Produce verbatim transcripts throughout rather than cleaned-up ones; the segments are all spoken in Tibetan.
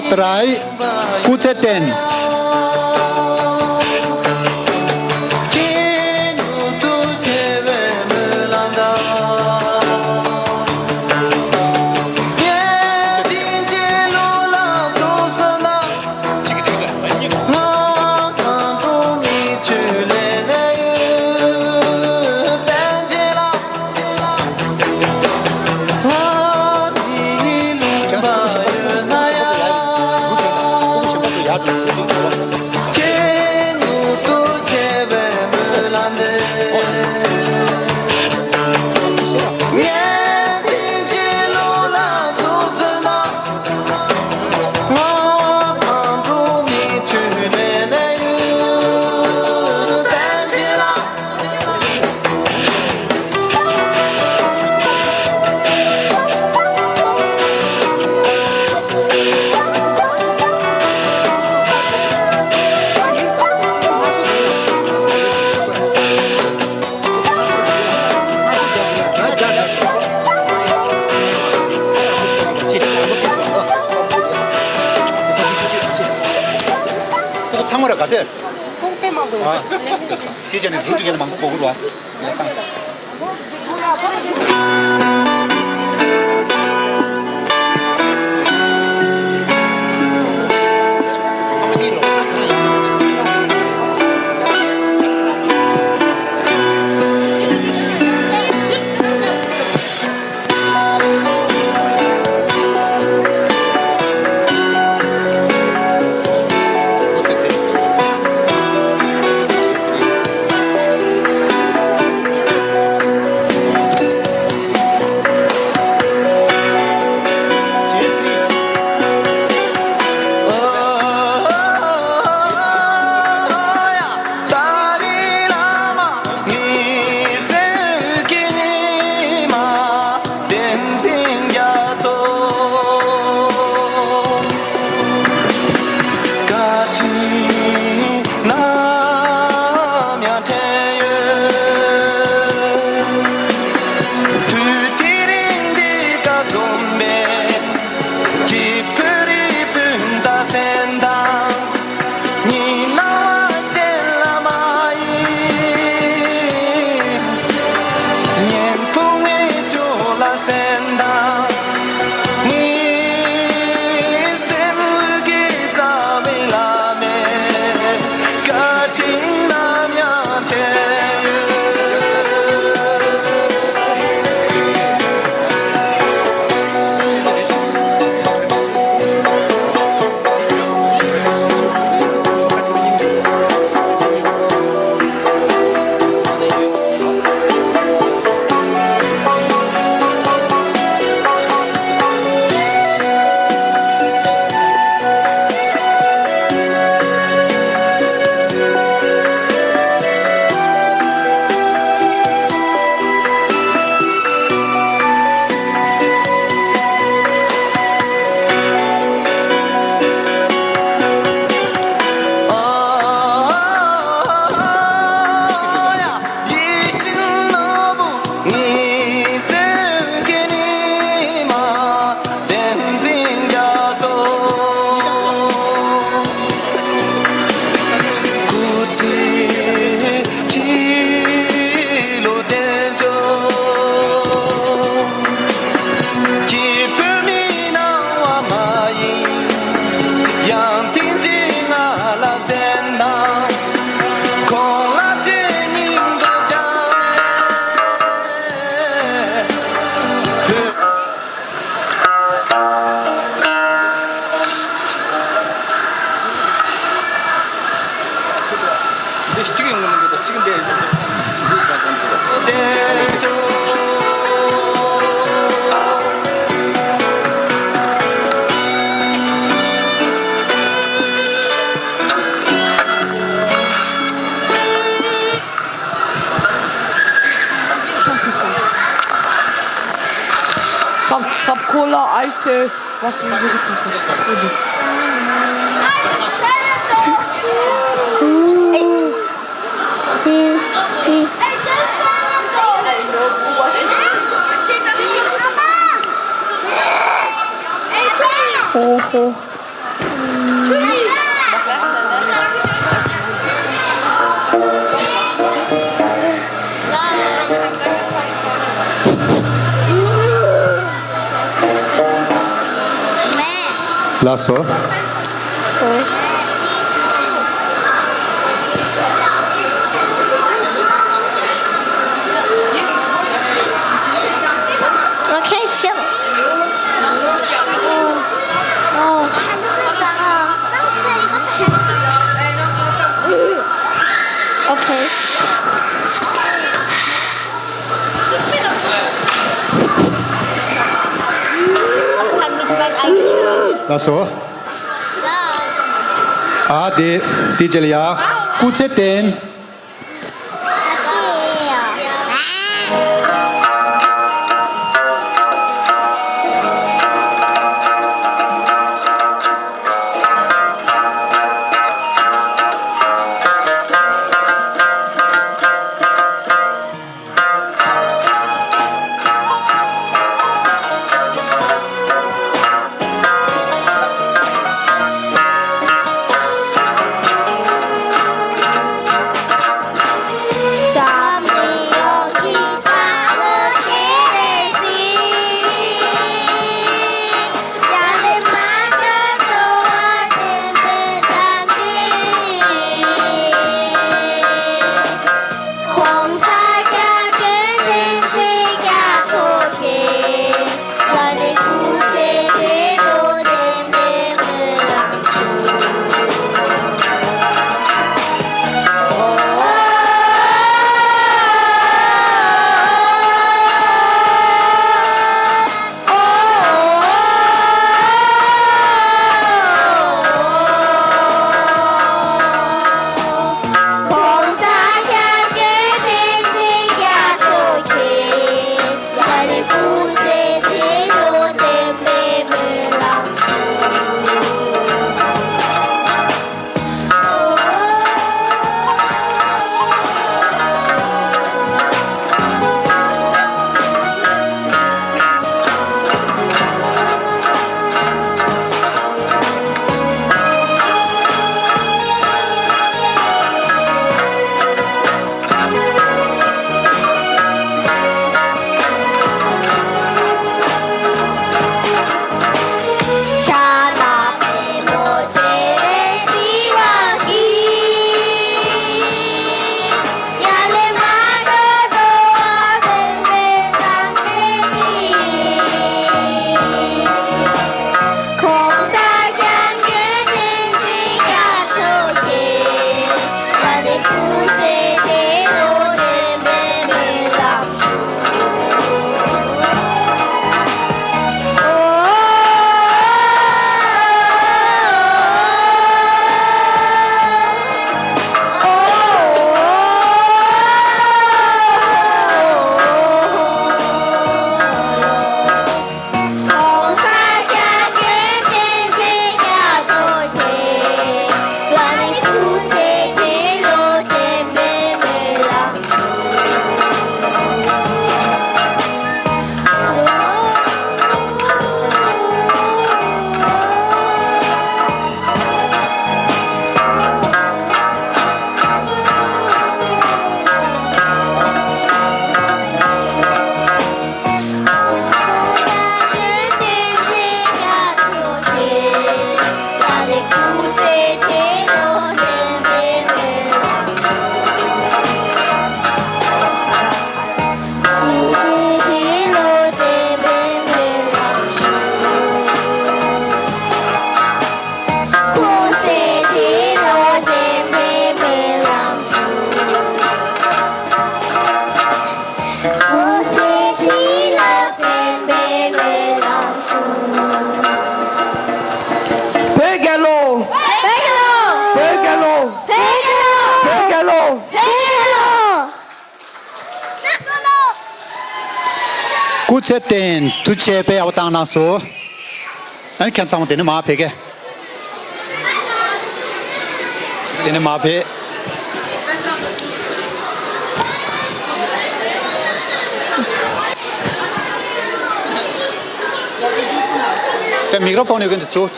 ཏྲའི་སྐུ་ཚེ་བརྟན། ཚང་མ་ར་ག་ཚད། ཁོག་ཏེ་མ་དགོས། ཨ། དེ་བྱས་ནས་རུ་ཅིག་ཡན་མང་པོ་དགོས་ཀྱི་རེད་བ། ཡ་བཏང་ས། བཀའ་དྲིན་ནམ་ཡང་དྲན་ཡོད། དུས་དེ་རིང་འདི་ག་འཛོམས་པའི་སྐྱིད་པོའི་རི་སྤུན་ཟླ་གསན་དང་། ཉིན་ནངས་པ་གཅེན་བླ་མ་ཡིས། གཉེན་ཕུག་ནས་ཇོ་ལ་གསན་དང་། ངའི་སེམས་ཀྱི་རྩ་བའི་བླ་མའི་བཀའ་དྲིན་ནམ་ཡང་དྲན་ཡོད། Kap, kap kola, ice teh. Oho. ལགས་སོ། Okay, chill. Oh. Oh. Okay. ལགས་སོ། ཨ་དེ་དེ་རྗེས་ལ་ཡ། སྐུ་ཚེ་བརྟན། བོད་རྒྱལ་ལོ། བོད་རྒྱལ་ལོ། བོད་རྒྱལ་ལོ། བོད་རྒྱལ་ལོ། བོད་རྒྱལ་ལོ། སྐུ་ཚེ་བརྟན། ཐུགས་རྗེ་ཆེ། དཔེ་ཡག་པོ་བཏང་གནང་སོང་། ཨ་ནི་ཁྱེད་ཚང་མ་དེ་ནས་མར་ཕེབས་གས། དེ་ནས་མར་ཕེབས། དེ་མིག་རོ་ཕོན་ཡོད་མཁན་དེ་ཚུར།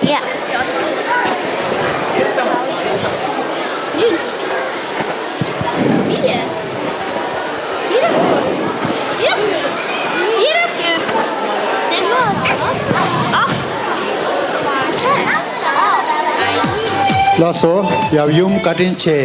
Yeah. སོ། ཡབ་ཡུམ་བཀའ་དྲིན་ཆེ།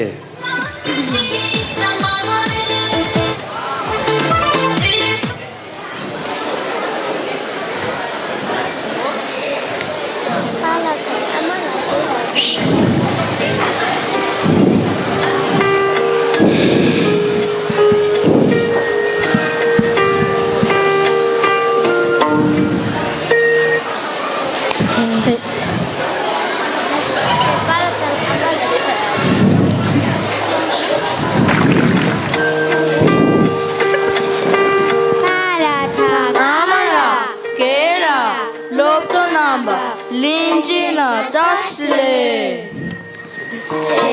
སློབ་གྲོགས་རྣམ་པ་ལྷན་རྒྱས་ལ་བཀྲ་ཤིས་བདེ་ལེགས།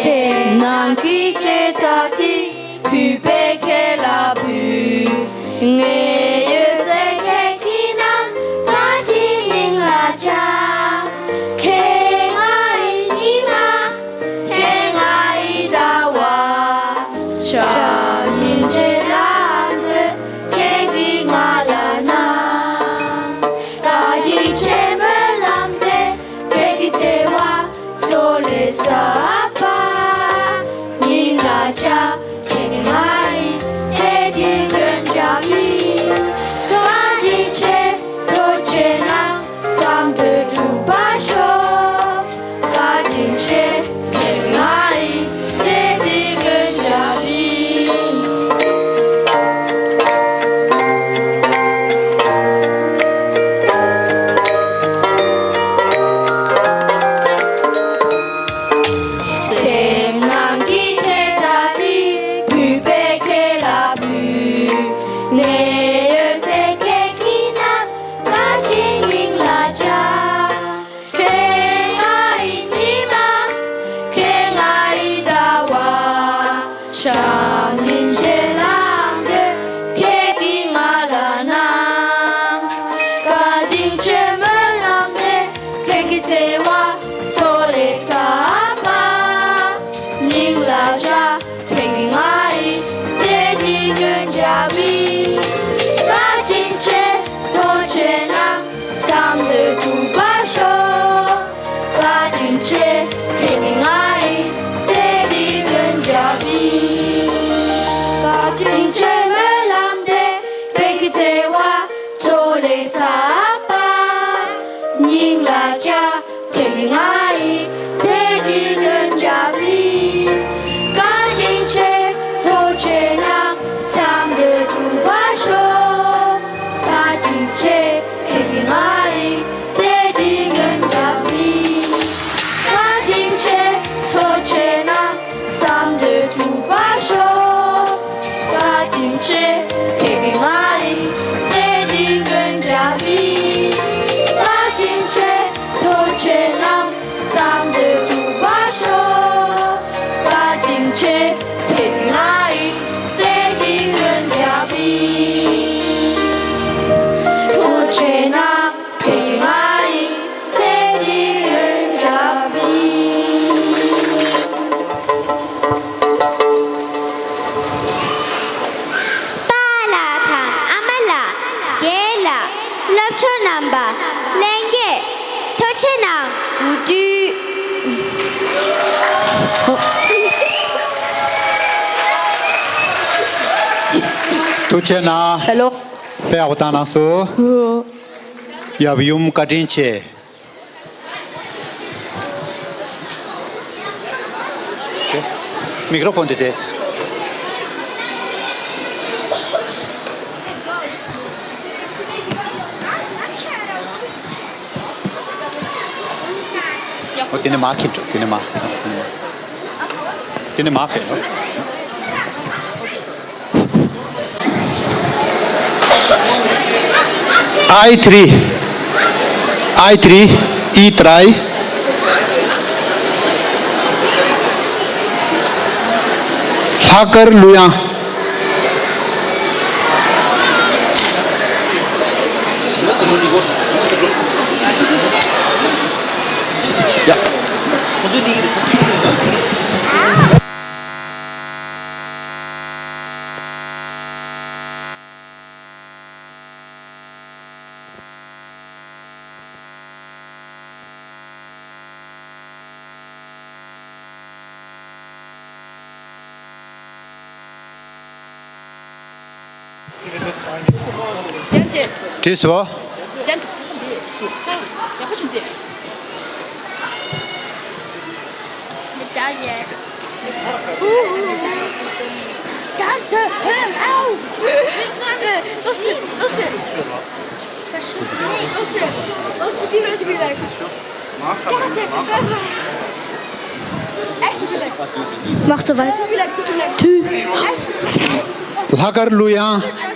སེམས་ནང་གི་ཆེ་ད་དེ་གུས་པས་ཁྱེད་ལ་ཕུལ། ངའི་ཡོད་ཚད་ཁྱེད་ཀྱི་རྣམ་ཐར་གྱི་སྙིང་ལ་བཅངས། ཁྱེད་ང་ཡི་ཉི་མ། ཁྱེད་ང་ཡི་ཟླ་བ། ཞབས་གཉིས་ཀྱི་ལམ་དུ་ཁྱེད་ཀྱིས་ང་ལ་གནང་། བཀའ་དྲིན་ཆེ་སྨོན་ལམ་འདེབས། ཁྱེད་ཀྱི་བརྩེ་བ་མཚོ་ལས་ཟབ་པ། སྙིང་ལ་བཅངས། ཁྱེད་ཀྱིས་ང་ཡི་ཚེ་འདི་མགོན་སྐྱབས་ཡིན། བཀའ་དྲིན་ཆེ། ཐུགས་རྗེ་གནང་། བསམ་དོན་འགྲུབ་པར་ཤོག་བཀའ་དྲིན་ཆེ། ཁྱེད་ང་ཡི་ཚེ་འདི་མགོན་སྐྱབས་ཡིན། སེམས་ནང་གི་ཆེ་ད་དེ་གུས་པས་ཁྱེད་ལ་ཕུལ། ངའི་ཡོད་ཚད་ཁྱེད་ཀྱི་རྣམ་ཐར་གྱི་སྙིང་ལ་བཅངས། ཁྱེད་ང་ཡི་ཉི་མ། ཁྱེད་ང་ཡི་ཟླ་བ། ཞབས་གཉིས་ཀྱི་ལམ་དུ་ཁྱེད་ཀྱིས་ང་ལ་གནང་། བཀའ་དྲིན་ཆེ་སྨོན་ལམ་འདེབས། ཁྱེད་ཀྱི་བརྩེ་བ་མཚོ་ལས་ཟབ་པ། སྙིང་ལ་བཅངས། ཁྱེད་ཀྱིས་ང་ཡི་ཚེ་འདི་མགོན་སྐྱབས་ཡིན། བཀའ་དྲིན་ཆེ། ཐུགས་རྗེ་གནང་། བསམ་དོན་འགྲུབ་པར་ཤོག་བཀའ་དྲིན་ཆེ། ཁྱེད་ཀྱིས་ང་ཡི་ཚེ་འདི་མགོན་སྐྱབས་ཡིན། བཀའ་དྲིན་ཆེ་སྨོན་ལམ་འདེབས། ཁྱེད་ཀྱི་བརྩེ་བ་མཚོ་ལས་ཟབ་པ། སྙིང་ལ་བཅངས། ཁྱེད་ཀྱིས་ང་ཡི་ཚེ་འདི་མགོན་སྐྱབས་ཡིན། བཀའ་དྲིན་ཆེ། ཐུགས་རྗེ་གནང་། བསམ་དོན་འགྲུབ་པར་ཤོག་བཀའ་དྲིན་ཆེ། ཁྱེད་ཀྱིས་ང་ཡི་ཚེ་འདི་མགོན་སྐྱབས་ཡིན། བཀའ་དྲིན་ཆེ། ཐུགས་རྗེ་གནང་། བསམ་དོན་འགྲུབ་པར་ཤོག་བཀའ་དྲིན་ཆེ། ཁྱེད་ཀྱིས་ང་ཡི་ཚེ་འདི་མགོན་སྐྱབས་ཡིན། བཀའ་དྲིན་ཆེ། ཐུགས་རྗེ་གནང་། བསམ་དོན་འགྲུབ་པར་ཤོག་བཀའ་དྲིན་ཆེ། ཁྱེད་ཀྱིས་ང་ཡི་ཚེ་འདི་མགོན་སྐྱབས་ཡིན། ཐུགས་རྗེ་གནང་། ཁྱེད་ཀྱིས་ང་ཡི་ཚེ་འདི་མགོན་སྐྱབས་ཡིན། པཱ་ལགས་དང་ཨ་མ་ལགས། རྒན་ལགས། སློབ་གྲོགས་རྣམ་པ། ལྷན་རྒྱས་ཐུགས་རྗེ་གནང་། འུ་ཏུ། ཐུགས་རྗེ་གནང་། ཧེ་ལོ། དཔེ་ཡག་པོ་བཏང་གནང་སོང་། ཡབ་ཡུམ་བཀའ་དྲིན་ཆེ། མིག་རོ་ཕོན་དེ་དེ། འོ་དེ་ནས་མར་ཁྱེར་འགྲོ། དེ་ནས་མར། དེ་ནས་མར་ཕེབས་རོགས། I three, I three, T three. ལྷག་དཀར་གླུ་དབྱངས། བྲིས་སོ། དམག་སོ་བ། དུས། ལྷག་དཀར་གླུ་དབྱངས།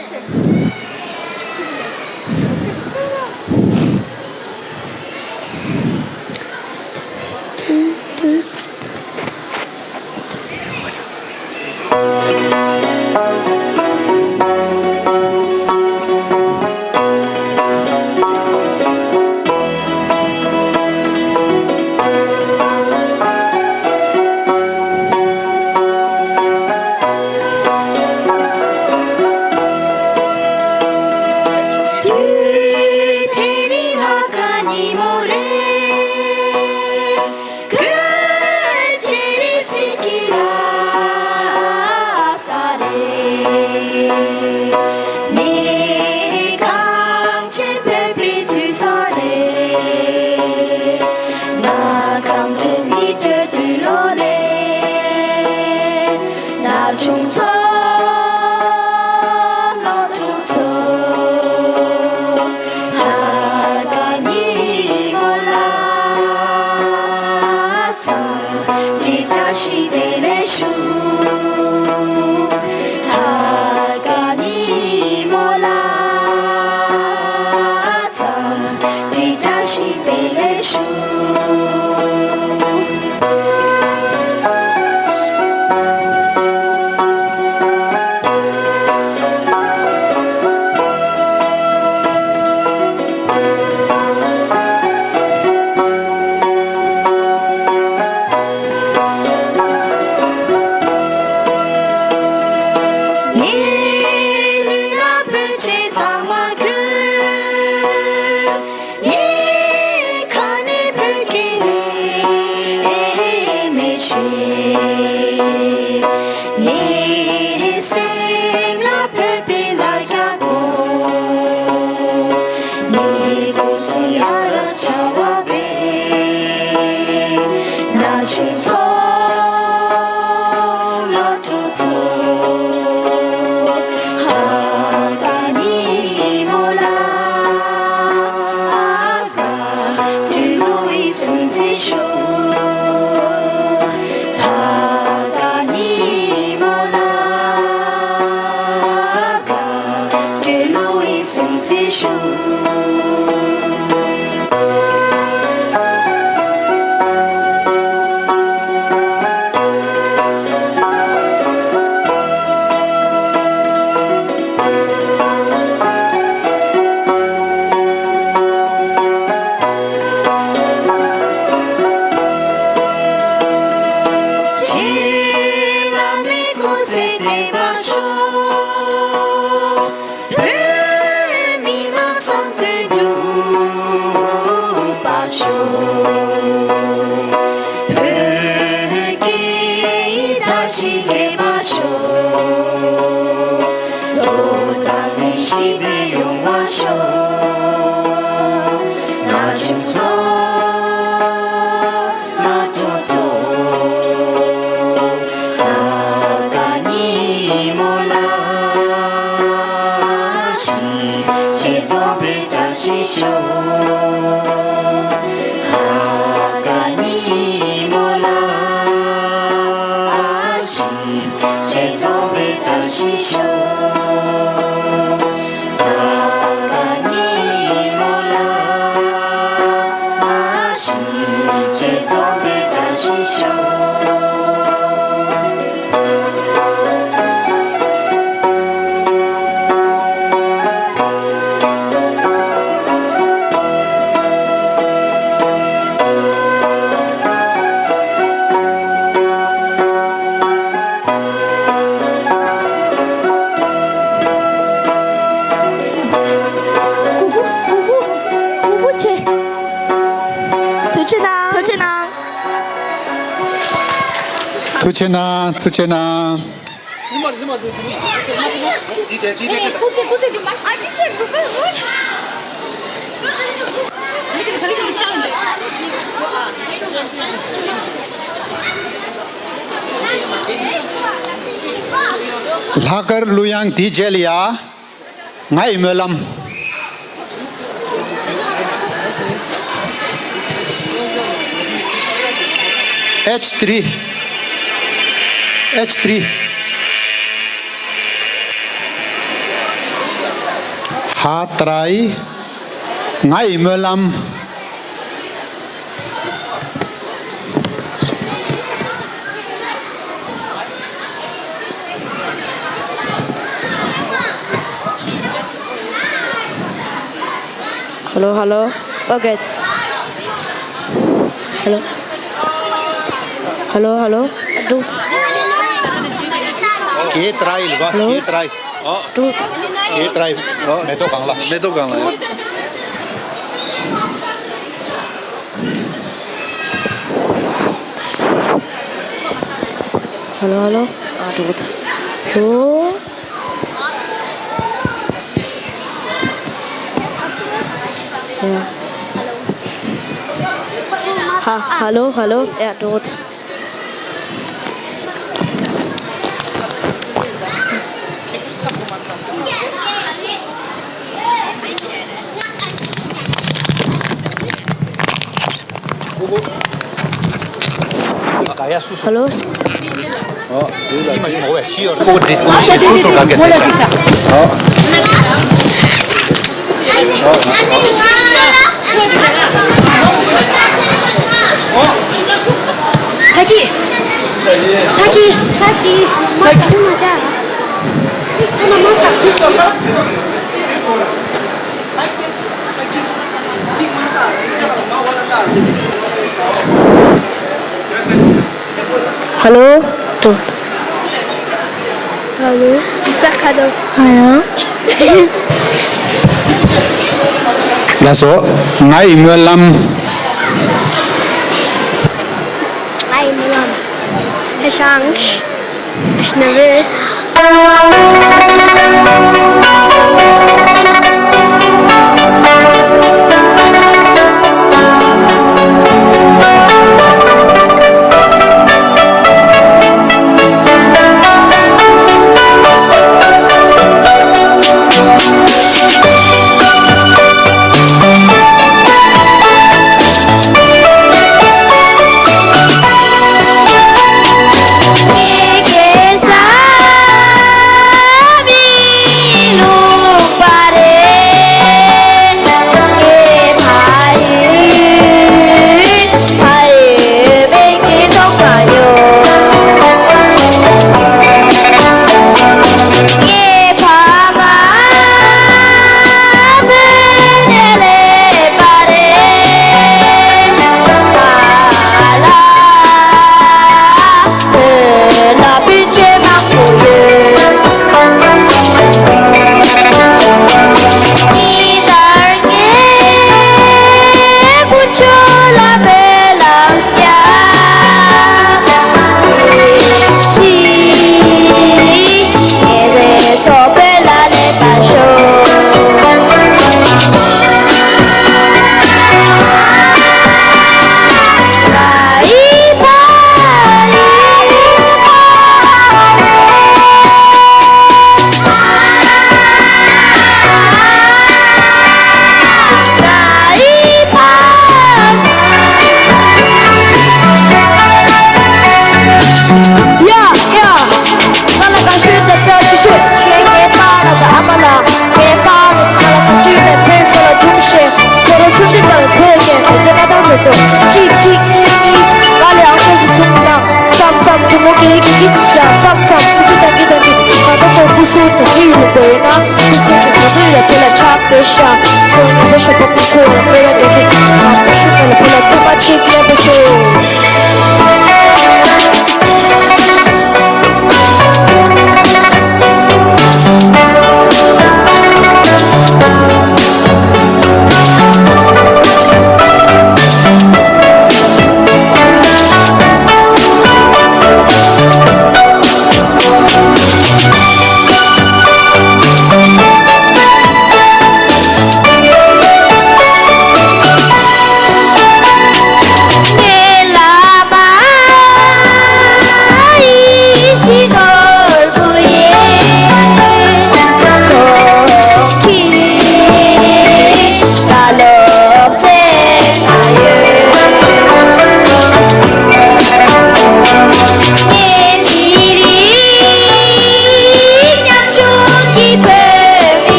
ཐུགས་རྗེ་གནང་། ཐུགས་རྗེ་གནང་། ཐུགས་རྗེ་གནང་། ཐུགས་རྗེ་གནང་། ལྷག་དཀར་གླུ་དབྱངས་དེའི་རྗེས་ལ་ཡ། ང་ཡི་སྨོན་ལམ། H three. H three. ཧ་ཏྲའི་ང་ཡི་སྨོན་ལམ། Hello, hello. Okay. Hello. Hello, hello. Dude. Hello. Dude. མེ་ཏོག་གང་ལ། མེ་ཏོག་གང་ལ། Hello, hello. ཨ་འགྲོ་གི་འདུག་ཨོ། ཧ། Hello, hello. ཡ་འགྲོ་གི་འདུག Hello. Hello. Hello. Hello. ལགས་སོ། ང་ཡི་སྨོན་ལམ། ང་ཡི་སྨོན་ལམ། ཧེ་ཤང་། Nervous.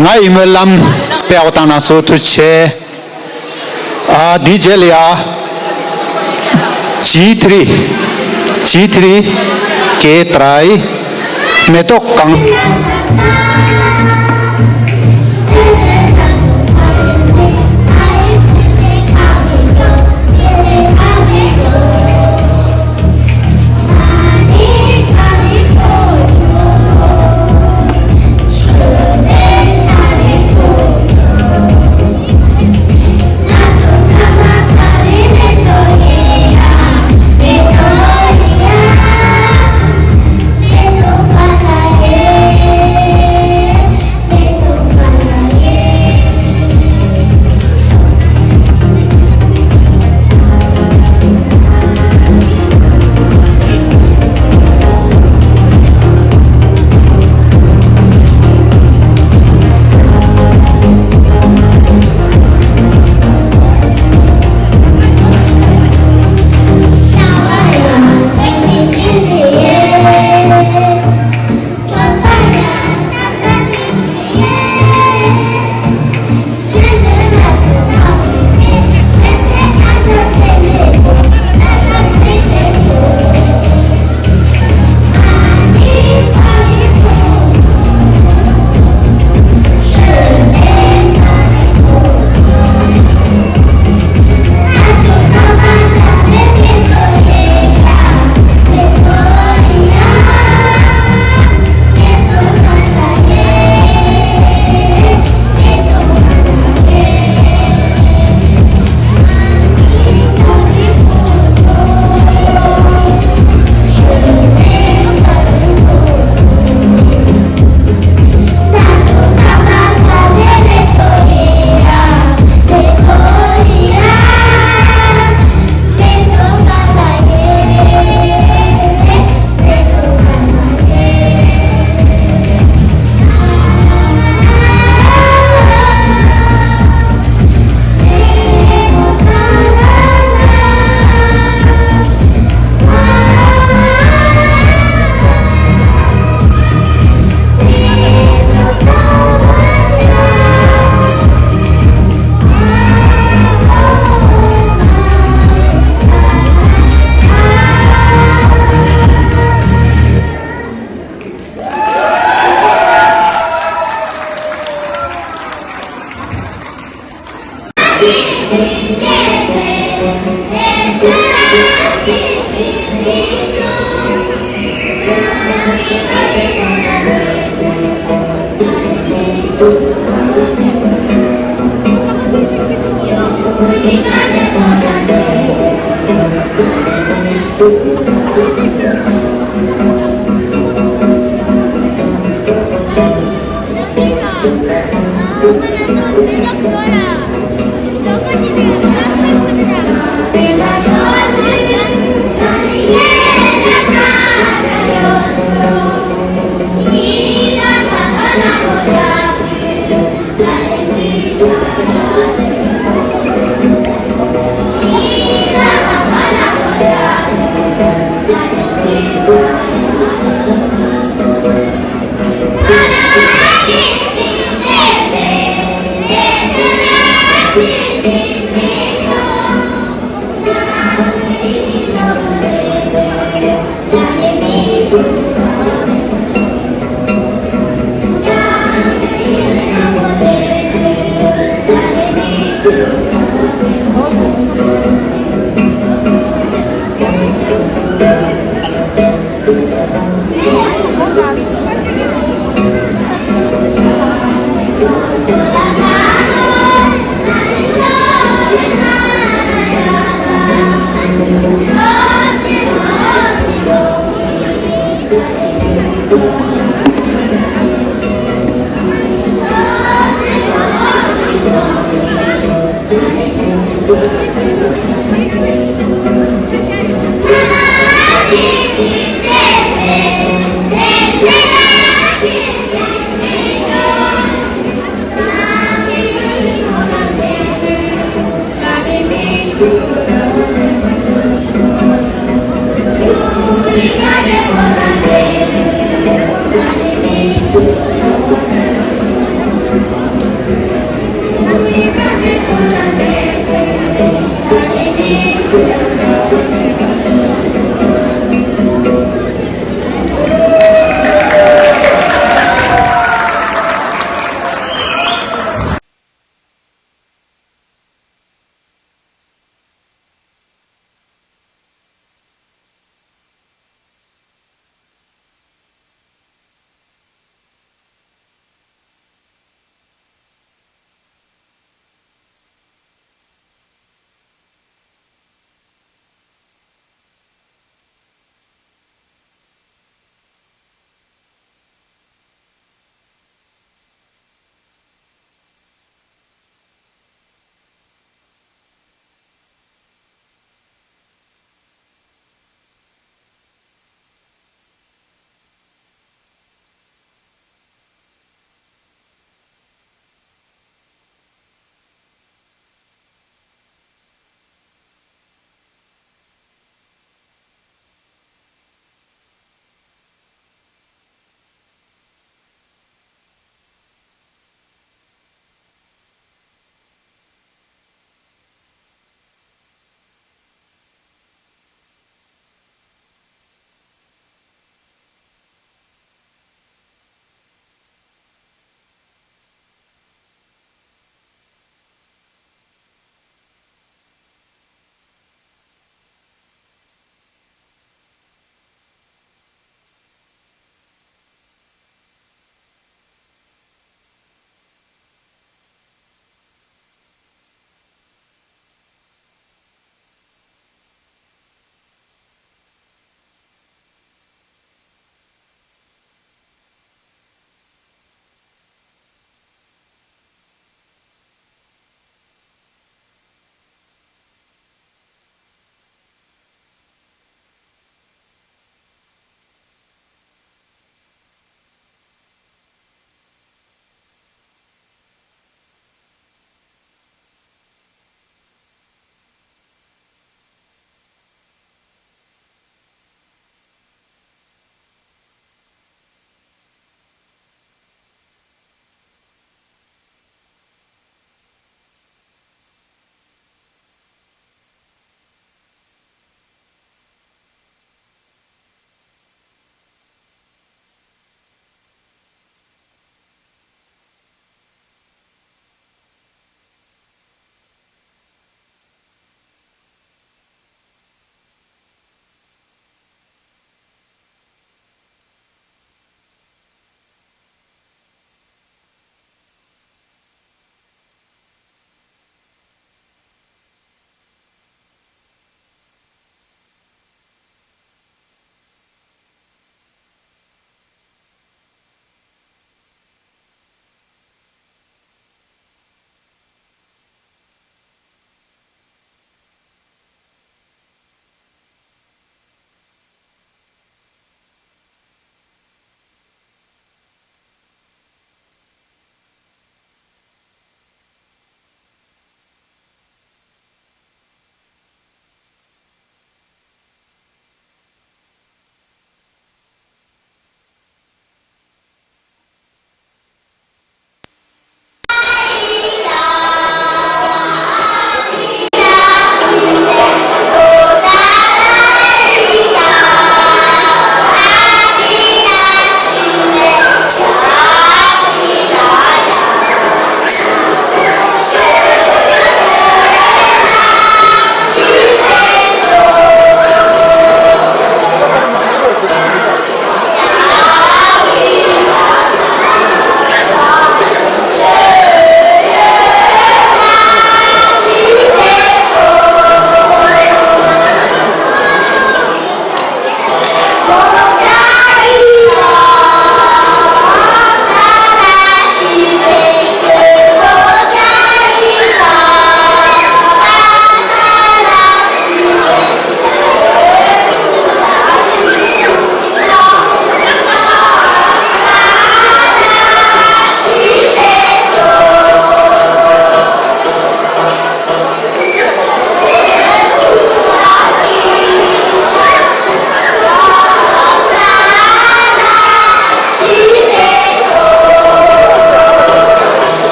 ང་ཡི་སྨོན་ལམ་སྤེལ་བ་དང་ན་སོ་ཐུ་ཆེ། ཨ་འདི་རྗེས་ལ་ཡ། ཇི་ཐི་རི། ཇི་ཐི་རི། ཀེ་ཏྲའི། མེ་ཏོག་གང་།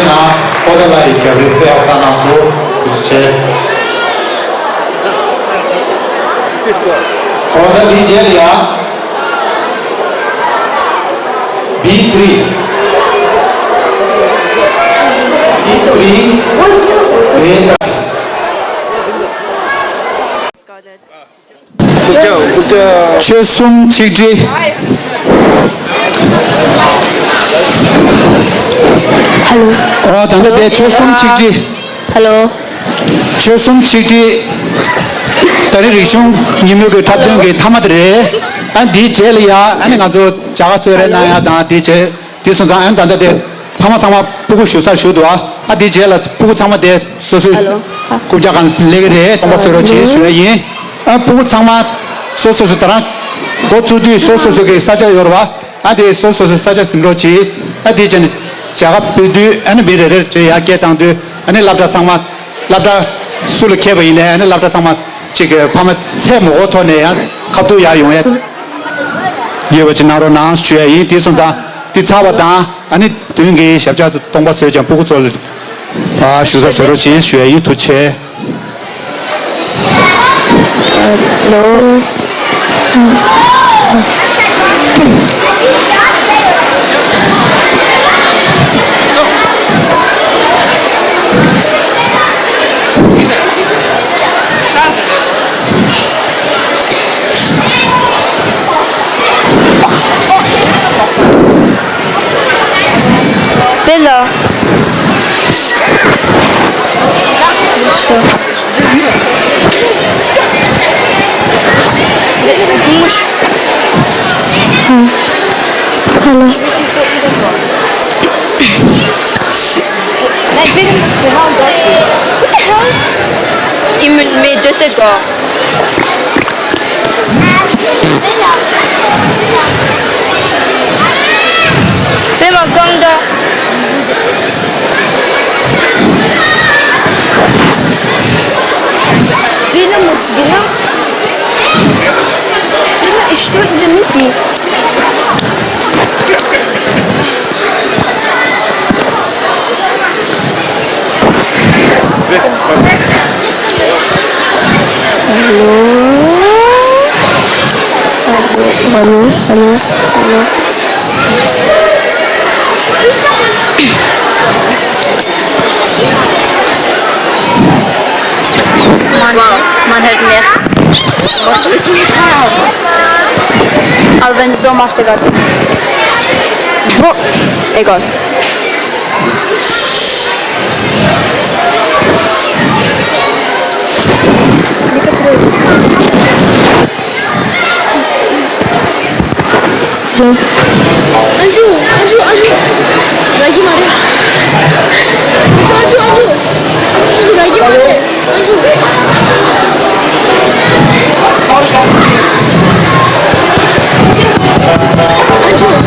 ནང་ཨོ་ད་ལ་ཡི་རྒྱབ་རི་ཕེ་ཨོ་ད་ནང་སུ་ཐུགས་རྗེ་ཆེ། ཨོ་ད་འདི་རྗེས་ལ་ཡ། B three. B three. ཆོལ་གསུམ་ཆིག་སྒྲིལ། ཧེ་ལོ། ཨོ་ད་ལྟ་དེ་ཆོལ་གསུམ་ཆིག་སྒྲིལ། ཧེ་ལོ། ཆོལ་གསུམ་ཆིག་སྒྲིལ། ད་རེས་རིག་གཞུང་ཉིན་མོའི་གི་འཁྲབ་སྟོན་གྱི་མཐའ་མ་དེ་རེད། ཨ་འདིའི་རྗེས་ལ་ཡ་ཨ་ནི་ང་ཚོ་བྱ་དགའ་གསོལ་རས་གནང་ཡ་དང་དེའི་རྗེས་དེ་སོང་ཙང་ཨ་ནི་ད་ལྟ་དེ་ཕ་མ་ཚང་མ་སྤུ་གུ་བཞུགས་སར་བཞུགས་འདུག་ཨ་ཨ་དེའི་རྗེས་ལ་སྤུ་གུ་ཚང་མ་དེ་སོ་སོའི་ཧེ་ལོ། རྐུབ་བཀྱག་སྒང་སླེབས་ཀྱི་རེད། སྟོན་པ་གསོལ་རོགས་གྱིས་ཞུ་ཡ་ཡིན། ཨ་སྤུ་གུ་ཚང་མ་སོ་སོ་སོ་ད་རང་འགོ་བཙུགས་དུས་སོ་སོ་སོ་གི་ས་ཆ་ཡོད་རེད་བ། ཨ་དེ་སོ་སོ་སོ་ས་ཆ་ཟིན་རོགས་གྱིས། ཨ་དེ་བྱས་ནས་བྱ་དགའ་ཕུལ་དུས་ཨ་ནི་མི་རེ་རེར་བྲེལ་ཡར་སྐད་བཏང་དུས་ཨ་ནི་སློབ་གྲྭ་ཚང་མ་སློབ་གྲྭ་སུ་ལ་ཁེལ་བ་ཡིན་ནའི་ཨ་ནི་སློབ་གྲྭ་ཚང་མ་གཅིག་གི་ཕ་མ་ཚད་མ་འོ་ཐོག་ནས་ཡང་ཁ་ཐུག་ཡར་ཡོང་ཡ་ཡོད་པ་ཅིག་གནང་རོགས་གནང་ཞུ་ཡ་ཡིན། དེ་སོང་ཙང་དེ་ཚར་བ་དང་ཨ་ནི་མདུན་གྱི་ཞབས་བཅགས་ཚོ་སྟོན་པ་གསོལ་ཅིང་སྤུ་གུ་ཚོ་ལ་ཞུ་ས་གསོལ་རོགས་གྱིས་ཞུ་ཡ་ཡིན། ཐུགས་རྗེ་ཆེ། ལོ། དེ་ལ། ཧ་ལོ། What the hell? Imi me dete go. Be ma gong da. Be na mus be na. Be na ishto in the miti. Hello? Hello, hello, hello. Man, man hört mich. Aber wenn du so machst, Digga. Boah, egal. ཨན་ཇུ། ཨན་ཇུ། ཨན་ཇུ། ར་གི་མ་རེད། ཨན་ཇུ། ཨན་ཇུ། ཨན་ཇུ། ཨན་ཇུ། ར་གི་མ་རེད། ཨན་ཇུ། ཨན་ཇུ།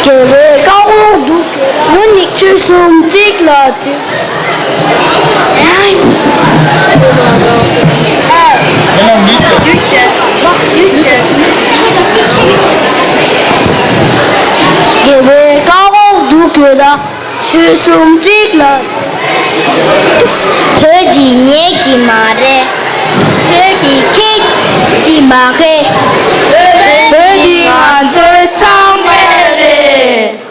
དགེ་བའི་བཀའ་དགོངས་འདུག་ལོ་ནི་ཆོལ་གསུམ་གཅིག་ལ་དེ། དགེ་བའི་བཀའ་དགོངས་འདུག་ཡོད་ལ། ཆོལ་གསུམ་གཅིག་ལ། བོད་འདི་ངེད་ཀྱི་མ་རེད། བོད་འདི་ཁྱེད་ཀྱི་མ་རེད། བོད་འདི་ང་ཚོའི་ཚང་མའི་རེད།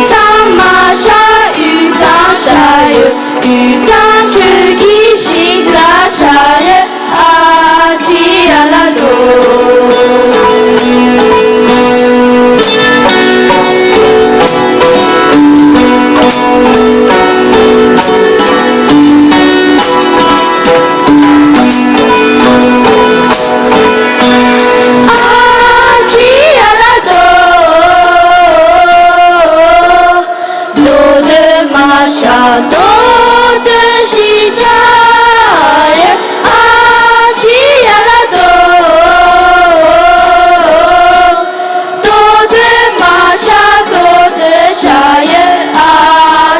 ཚང་མ་ཤ་ཡོད་ཚང་ཤ་ཡོད། ཡུལ་ཚང་ཆོས་ཀྱི་ཞིང་ལ་ཤ་ཡོད། ཨ་ཅི་ཡ་ལ་དོ། ཨ་ཅི་ཡ་ལ་དོ། དོ་དོ་མ་ཤ་དོ་དོ་ཤི་ཅ་ཡེ། ཨ་ཅི་ཡ་ལ་དོ། དོ་དོ་མ་ཤ་དོ་དོ་ཤ་ཡེ། ཨ་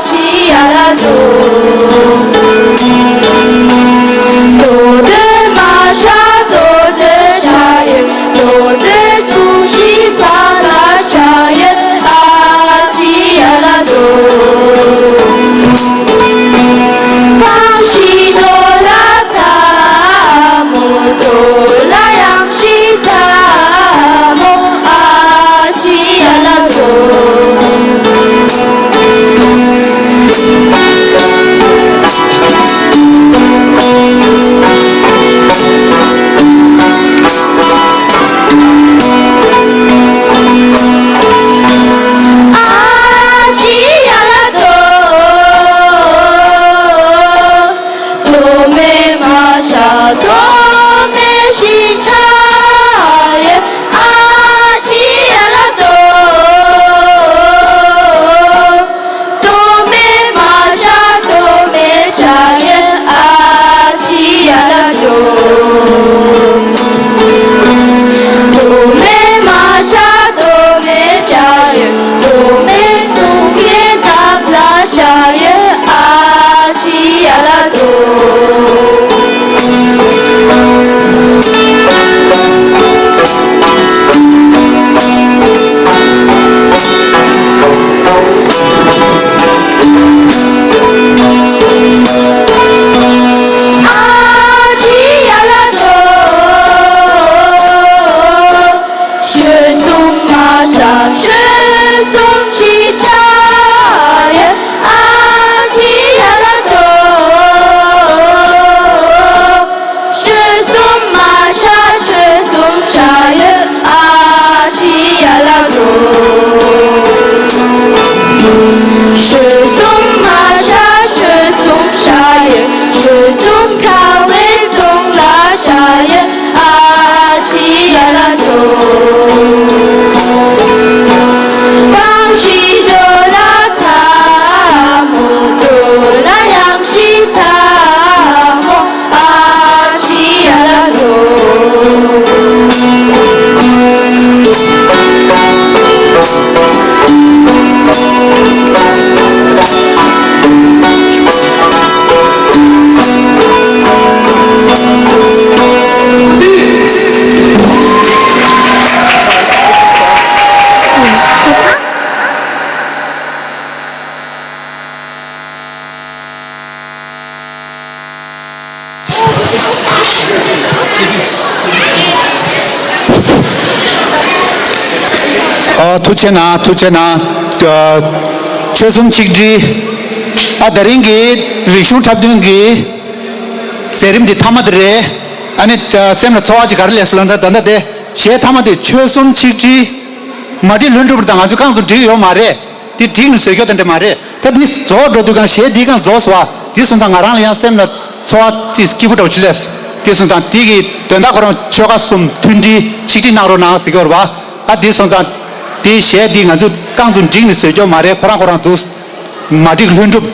ཅི་ཡ་ལ་དོ། དོ་དོ་མ་ཤ་དོ་དོ་ཤ་ཡེ། དོ་དོ་ཚུ་ཤི་ཕ་ལ་ཤ་ཡེ། ཨ་ཅི་ཡ་ལ་དོ། པང་ཤི་དོ་ལ་ཐ་མོ། དོ་ལ་ཡང་ཤི་ཐ་མོ། ཨ་ཅི་ཡ་ལ་དོ། ཨ་ཅི་ཡ་ལ་དོ། དོ་མེ་མ་ཆ་དོ་མེ་ཤི་ཆ་ཡེ། ཨ་ཅི་ཡ་ལ་དོ། དོ་མེ་མ་ཆ་དོ་མེ་ཆ་ཡེ། ཨ་ཅི་ཡ་ལ་དོ། དོ་མེ་མ་ཆ་དོ་མེ་ཆ་ཡེ། དོ་མེ་སུང་གེ་ཐབ་ལ་ཆ་ཡེ། ཨ་ཅི་ཡ་ལ་དོ། ཨ་ཅི་ཡ་ལ་དོ། ཤོད་སུམ་མ་ཆ་ཤོད་སུམ་ཅི་ཆ་ཡེ། ཨ་ཅི་ཡ་ལ་དོ། ཤོད་སུམ་མ་ཆ་ཤོད་སུམ་ཆ་ཡེ། ཨ་ཅི་ཡ་ལ་དོ། ཤོད་སུམ་མ་ཆ་ཤོད་སུམ་ཆ་ཡེ། ཤོད་སུམ་ཁ་བའི་ཙོང་ལ་ཆ་ཡེ། ཨ་ཅི་ཡ་ལ་དོ། པང་ཤི་དོ་ལ་ཐ་མོ། དོ་ལ་ཡང་ཤི་ཐ་མོ། ཨ་ཅི་ཡ་ལ་དོ། ཨ། ཐུགས་རྗེ་གནང་། ཐུགས་རྗེ་གནང་། ཨ། ཆོལ་གསུམ་ཆིག་སྒྲིལ། ཨ། དེ་རིང་གི་རིག་གཞུང་འཁྲབ་སྟོན་གྱི་མཛད་རིམ་འདི་མཐའ་མ་དེ་རེད། ཨ་ནི། ཨ། སེམས་ལ་ཚོར་བ་ཅིག་ག་རེ་སླེབས་སོང་ལབ་ན། ད་ལྟ་དེ་གཞས་མཐའ་མ་དེ་ཆོལ་གསུམ་ཆིག་སྒྲིལ། མ་འགྲིག་ལྷུན་གྲུབ་དང་ང་ཚོ་རྐང་ཚོ་འགྲིག་ཡོད་མ་རེད། དེ་འགྲིག་ནས་བཟོས་རྒྱུ་དེ་འདྲ་མ་རེད། ད་འདི་རྫོགས་འགྲོ་དུས་སྒང་གཞས་འདིའི་སྒང་རྫོགས་སོང་བ། དེ་སོང་ཙང་ང་རང་ལ་ཡང་སེམས་ལ་ཚོར་བ་ཅིག་སྐྱིད་པོ་འདྲ་བོ་ཅིག་སླེབས། དེ་སོང་ཙང་དེ་གི་དོན་དག་ཁོ་རང་ཆོལ་ཁ་གསུམ་མཐུན་སྒྲིལ་ཆིག་སྒྲིལ་གནང་རོགས་གནང་ཟེར་གྱི་ཡོད་རེད་བ། ཨ། དེ་སོང་ཙང་དེ་གཞས་འདི་ང་ཚོ་རྐང་ཚོ་འགྲིག་ནས་བཟོས་རྒྱུ་མ་རེད། ཁོ་རང་ཁོ་རང་འདུག་མ་འགྲིག་ལྷུན་གྲུབ་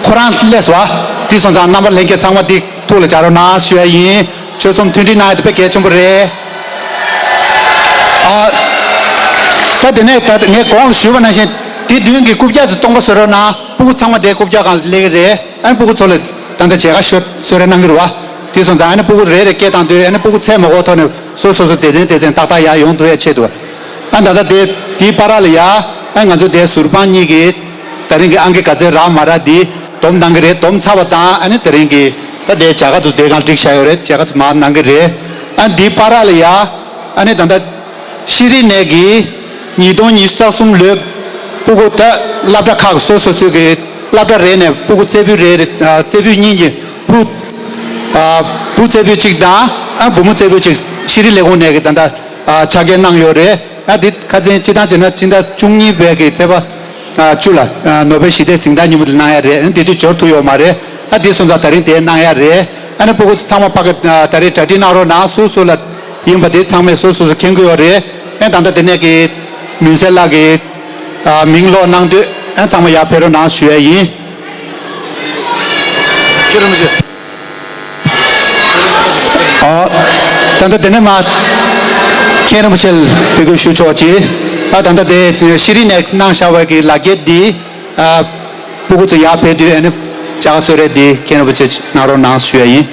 ཁོ་རང་སླེབས་སོང་བ། དེ་སོང་ཙང་རྣམ་པ་ལྷན་རྒྱས་ཚང་མ་འདི་ཐུགས་ལ་འཇགས་རོགས་གནང་ཞུ་ཡ་ཡིན། ཆོལ་གསུམ་མཐུན་སྒྲིལ་གནང་ཡ་དེ་དཔེ་གལ་ཆེན་པོ་རེད། ཨ། ད་དེ་ནས་ད་ངས་གོང་ལ་ཞུས་པ་ནང་བཞིན་དེ་མདུན་གྱི་རྐུབ་བཀྱག་ཚོ་སྟོང་པ་བཟོ་རོགས་གནང་། སྤུ་གུ་ཚང་མ་དེ་རྐུབ་བཀྱག་སྒང་སླེབས་ཀྱི་རེད། ཨ་ནི་སྤུ་གུ་ཚོ་ལ་ད་ལྟ་མཇལ་ཁ་ཞུ་གསོལ་རས་གནང་གི་རེད་བ། དེ་སོང་ཙང་ཨ་ནི་སྤུ་གུ་རེ་རེ་སྐད་བཏང་དུས་ཨ་ནི་སྤུ་གུ་ཚད་མ་དགོས་ཐོག་ནས་སོ་སོ་སོ་སྡེ་ཚན་སྡེ་ཚན་ཏག་ཏག་ཡར་ཡོང་ཐུབ་ཡ་ཆེད་དུ། ཨ། ད་ལྟ་དེ་དེའི་བར་ལ་ཡ། ཨ། ང་ཚོ་དེ་ཟུར་དཔང་གཉིས་ཀྱིས་དེ་རིང་གི་ཨང་ཀི་ག་ཚད་རག་མ་རག་འདི་སྡོམ་གནང་གི་རེད། སྡོམ་ཚར་བ་དང་ཨ་ནི་དེ་རིང་གི་ད་དེ་མཇལ་ཁ་ཚོ་དེ་སྒང་སྒྲིག་བཞག་ཡོད་རེད། མཇལ་ཁ་ཚོ་མར་གནང་གི་རེད། ཨ། འདིའི་བར་ལ་ཡ། ཨ་ནི་ད་ལྟ་ཤེས་རིག་ནས་ཀྱི་ཉིས་སྟོང་ཉི་ཤུ་རྩ་གསུམ་ལོའི་ སྤུ་གུ་ད་སློབ་གྲྭ་ཁག་སོ་སོ་སོའི་གི་སློབ་གྲྭ་རེ་ནས་སྤུ་གུ་རྩེ་ཕུད་རེ་རེ་ཨ་རྩེ་ཕུད་གཉིས་ཀྱི་བུ་ཨ་བུ་རྩེ་ཕུད་གཅིག་དང་ཨ་བུ་མོ་རྩེ་ཕུད་གཅིག་ཤེས་རིག་ལས་ཁུངས་ནས་གི་ད་ལྟ་ཨ་ཕྱག་འཁྱེར་གནང་ཡོད་རེད། ཨ་འདི་ཁ་སང་སྤྱིར་བཏང་བྱས་ན་སྤྱི་ཟླ་བཅུ་གཉིས་པའི་གི་ཚེས་པ་ཨ་བཅུ་ལ་ཨ་ནོ་བེལ་ཞི་བདེའི་གཟེངས་རྟགས་མཉམ་དུ་གནང་ཡ་རེད། ཨ་འདི་དུས་འབྱོར་ཐུབ་ཡོད་མ་རེད། ཨ་འདི་སོང་ཙང་ད་རིང་དེ་གནང་ཡ་རེད། ཨ་ནི་སྤུ་གུ་ཚང་མ་ཕ་གི་ཨ་ད་རེས་གྲ་སྒྲིག་གནང་རོགས་གནང་། སུ་སུ་ལ་ཡིན་པ་དེ་ཚང་མས་སོ་སོ་སོ་མཁྱེན་གྱི་ཡོད་རེད། ཨེ་ད་ལྟ་དེ་ནས་གི་མུན་སེལ་ལགས་ཀྱི་ཨ་མིང་ཀློག་གནང་དུས་ཨེ་ཚང་མ་ཡར་ཕེབས་རོགས་གནང་ཞུ་ཡ་ཡིན། ཁྱེད་རང་ཚོ། ཨ་ད་ལྟ་དེ་ནས་མ་མཁན་རིན་པོ་ཆེ་ལ་འབོད་སྐུལ་ཞུ་ཆོག་ཅིག་ཨ་ད་ལྟ་དེ་ཤེས་རིག་ནས་གནང་བཞག་པའི་གི་ལག་འཁྱེར་འདི་ཨ་སྤུ་གུ་ཚོ་ཡར་ཕེབས་དུས་ཨ་ནི་བྱ་དགའ་གསོལ་རས་འདི་མཁན་རིན་པོ་ཆེ་གནང་རོགས་གནང་ཞུ་ཡ་ཡིན།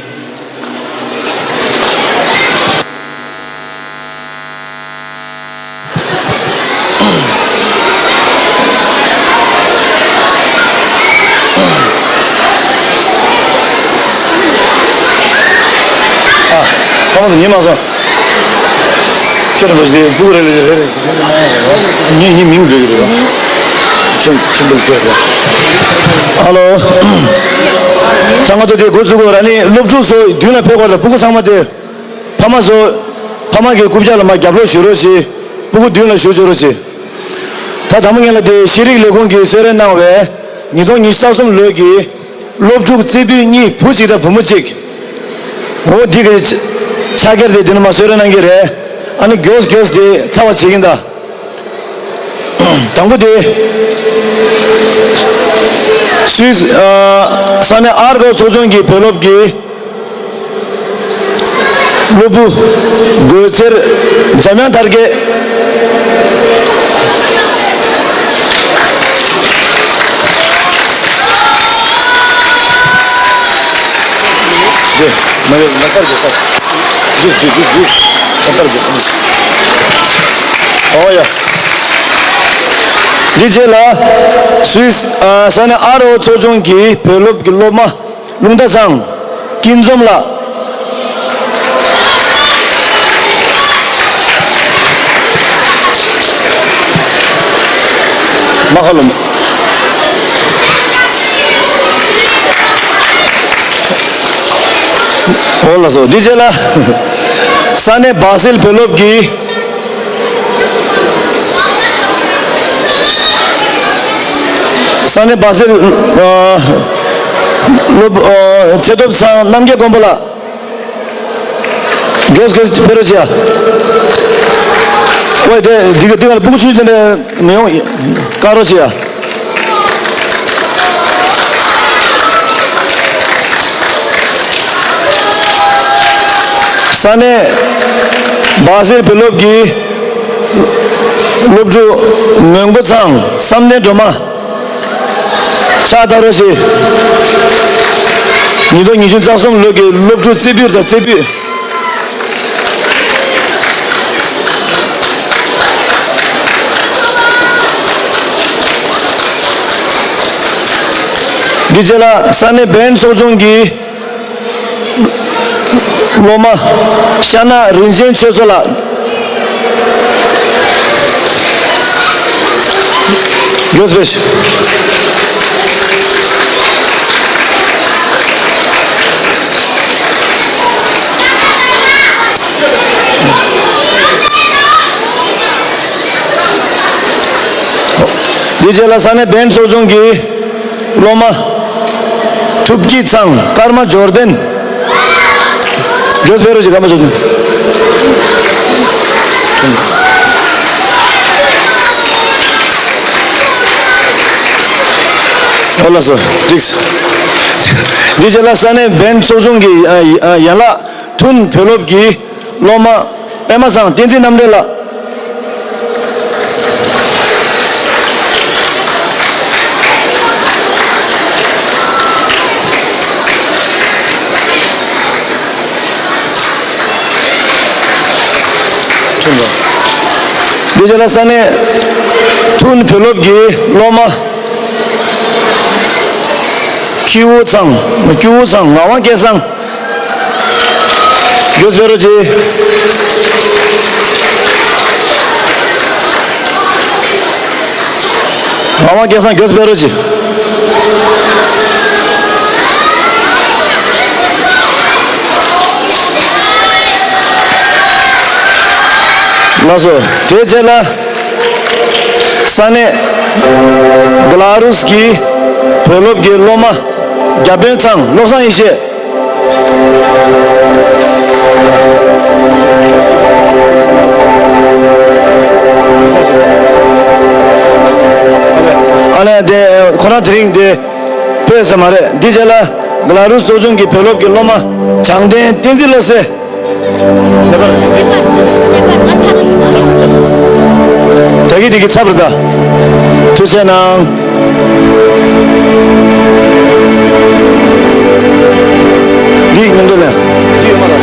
ཨ། ཕ་མ་ཚོ་ཉན་མ་སོང་། ཁྱེད་རང་བཞིན་སྤུ་གུ་རེ་རེ་རེ་རེ་ཉིན་ཉིན་མིང་འབོད་ཀྱི་རེད། ཁྱིམ་ཁྱིམ་པ་ཁྱེད་རེད། ཨ་ལོ། ད་ང་ཚོ་དེ་འགོ་བཙུགས་དགོས་ར། ནི་སློབ་ཕྲུག་ཚོ་མདུན་ལ་ཕེབས་དགོས་རེད། སྤུ་གུ་ཚང་མ་དེ། ཕ་མ་ཚོ། ཕ་མ་གི་རྐུབ་བཀྱག་ལ་མར་རྒྱབ་ལོག་བཞུགས་རོགས་བྱེད། སྤུ་གུ་མདུན་ལ་བཞུགས་བྱེད་རོགས་བྱེད། ད་དང་པོ་ཉིད་ལ་དེ་ཤེས་རིག་ལས་ཁུངས་ཀྱིས་གསོལ་རས་གནང་བའི་ཉིས་སྟོང་ཉི་ཤུ་རྩ་གསུམ་ལོའི་གི་སློབ་ཕྲུག་རྩེ་ཕུད་གཉིས། བུ་གཅིག་དང་བུ་མོ་གཅིག་འོ་འདི་གི་ཕྱག་འཁྱེར་དེ་འདི་ནས་མར་གསོལ་རས་གནང་གི་རེད། ཨ་ནི་མགྱོགས་མགྱོགས་དེ་ཚར་བ་བྱེད་ཀྱིན་གདའ། དང་པོ་དེ། སུད། ཨ། ས་གནས་ཨར་ཀའོ་ཚོགས་ཆུང་གི་བུ་སློབ་ཀྱི་སློབ་བུ་དགོད་ཚེར་འཇམ་དབྱངས་དར་རྒྱས། དེ་མ་རེད། ལ་དར་རྒྱས་དར། འདུག་འདུག་འདུག་འདུག་ད་ལྟར་གྱི། ཨོ་ཡ། འདི་རྗེས་ལ་སུད། ཨ། ས་གནས་ཨ་རོ་ཚོགས་ཆུང་གི་བོད་སློབ་ཀྱི་སློབ་མ་རླུང་རྟ་ཚང་སྐྱིད་འཛོམས་ལགས། མ་ཁ་ལོ། འོ་ལགས་སོ། འདི་རྗེས་ལ་ས་གནས་སྦ་སིལ་བོད་སློབ་ཀྱི། ས་གནས་སྦ་སིལ། ཨ། སློབ། ཨ། ཆེ་སྟོབས་ཚང་རྣམ་རྒྱལ་མགོན་པོ་ལགས། མགྱོགས་སྐད་ཕེབས་རོགས་བྱེད་ཨ། ཝེ་དེ་འདི་ག་འདི་ག་ལ་སྤུ་གུ་ཚུད་དེ་འདྲ་མི་ཡོང་། བཀག་རོགས་བྱེད་ཨ། ས་གནས་སྦ་སིལ་བོད་སློབ་ཀྱི་སློབ་ཕྲུག་མོན་གྷོ་ཚང་བསམ་གཏན་སྒྲོལ་མ། ཕྱག་བརྡབ་རོགས་བྱེད། ཉིས་སྟོང་ཉི་ཤུ་རྩ་གསུམ་ལོ་གི་སློབ་ཕྲུག་རྩེ་ཕུད་དང་རྩེ་ཕུད། འདི་རྗེས་ལ་ས་གནས་བན་ཚོགས་ཆུང་གི་སློབ་མ་ཤ་ན་རིན་ཆེན་ཆོས་མཚོ་ལགས། མགྱོགས་པོ་བྱེད། འདི་རྗེས་ལ་ས་གནས་བན་ཚོགས་ཆུང་གི་སློབ་མ་ཐུབ་སྐྱིད་ཚང་ཀརྨ་འབྱོར་ལྡན། མགྱོགས་པོ་རོགས་ཀྱི་ཀརྨ་འབྱོར་ལྡན། འོ་ལགས་སོ། འགྲིགས། འདི་རྗེས་ལ་ས་གནས་བན་ཚོགས་ཆུང་གི་ཨ་ཨ་ཡན་ལག་ཐུན་བོད་སློབ་ཀྱི་སློབ་མ་པད་མ་ཚང་བསྟན་འཛིན་རྣམ་འདྲེན་ལགས། འདི་རྗེས་ལ་ས་གནས་ཐུན་བོད་སློབ་ཀྱི་སློབ་མ་ཁྱི་བོ་ཚང་། ཁྱི་བོ་ཚང་ངག་དབང་སྐལ་བཟང་། མགྱོགས་པོ་རོགས་བྱེད། ཨ་མ་སྐལ་བཟང་མགྱོགས་སུ་ཕེབས་རོགས་གྱིས། ལགས་སོ། དེའི་རྗེས་ལ་ས་གནས་ག་ལ་རུས་ཀྱི་བོད་སློབ་ཀྱི་སློབ་མ་བརྒྱ་དཔོན་ཚང་བློ་བཟང་ཡེ་ཤེས། ཨ་ལས་དེ་ཁོ་རང་དེ་རིང་དེ་ཕེབས་ས་མ་རེད། འདི་རྗེས་ལ་ག་ལ་རུས་ཚོགས་ཆུང་གི་བོད་སློབ་ཀྱི་སློབ་མ་བྱང་ལྡན་བསྟན་འཛིན་བློ་གསལ། ད་གི་དེ་གི་ཚབ་རེད་ད། ཐུགས་རྗེ་གནང་། འདི་མཉམ་དུ་ལེན། འདི་ཡོད་མ་རེད།